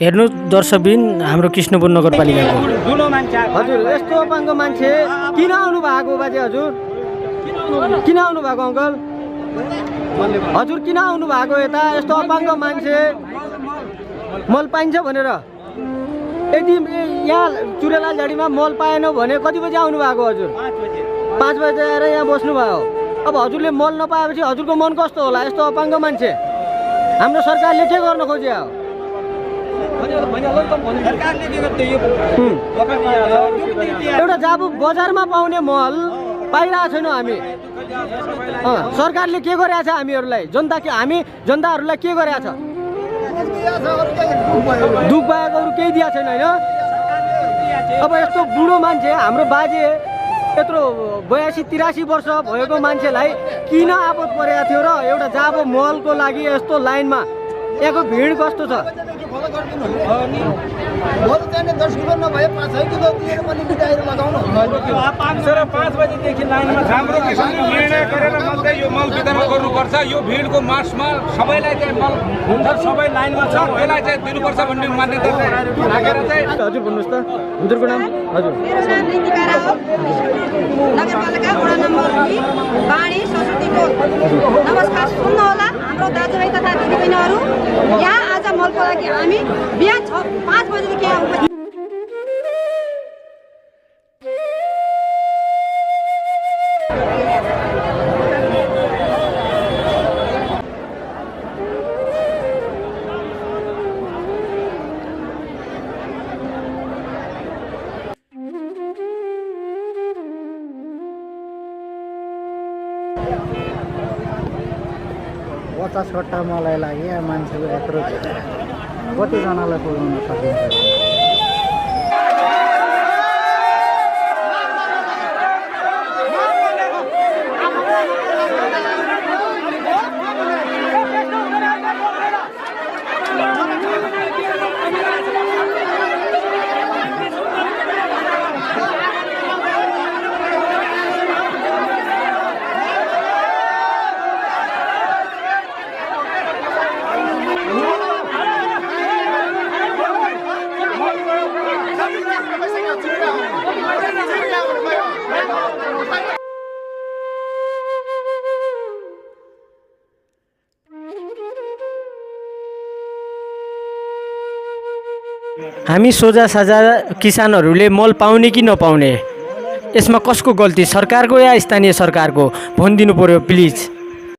हेर्नु दर्शकबिन हाम्रो कृष्णपुर नगरपालिकाको हजुर यस्तो अपाङ्ग मान्छे किन आउनु भएको बाजे हजुर किन आउनु भएको अङ्कल हजुर किन आउनु भएको यता यस्तो अपाङ्ग मान्छे मल पाइन्छ भनेर यदि यहाँ चुरेला झाडीमा मल पाएन भने कति बजी आउनु भएको हजुर 5 बजे आएर यहाँ बस्नुभयो अब हजुरले मल नपाएपछि हजुरको मन कस्तो होला यस्तो अपाङ्ग मान्छे हाम्रो सरकारले के गर्न खोज्यो एउटा जाबु बजारमा पाउने मल पाइरहेको छैनौँ हामी सरकारले के गरेको छ हामीहरूलाई जनताहरूलाई के गरेको छ दुख बाहेक अरू केही दिएको छैन होइन अब यस्तो बुढो मान्छे हाम्रो बाजे यत्रो 82-83 वर्ष भएको मान्छेलाई किन आपद परेको थियो र एउटा जाबो मलको लागि यस्तो लाइनमा यहाँको भिड कस्तो छ यो मल वितरण गर्नुपर्छ यो भिडको मार्चमा सबैलाई चाहिँ मल हुन्छ सबै लाइनमा छ यसलाई चाहिँ दिनुपर्छ भन्ने मान्यता राखेर चाहिँ हजुर भन्नुहोस् त हजुरको नाम हजुर मेरो नाम रितिका राव नगरपालिका वडा नम्बर 2 बाणी सरस्वती टोल नमस्कार सुन्नु होला हाम्रो दाजुभाइ तथा दिदीबहिनीहरू यहाँ आज मलको लागि हामी बिहान 5 बजेदेखि यहाँ उपस्थित पचास कट्टा मलाई लाग्यो यहाँ मान्छेको यत्रो कतिजनालाई पुगाउन सकिन्छ हामी सोझा साझा किसानहरूले मल पाउने कि नपाउने यसमा कसको गल्ती सरकारको या स्थानीय सरकारको भनिदिनु पर्यो प्लिज।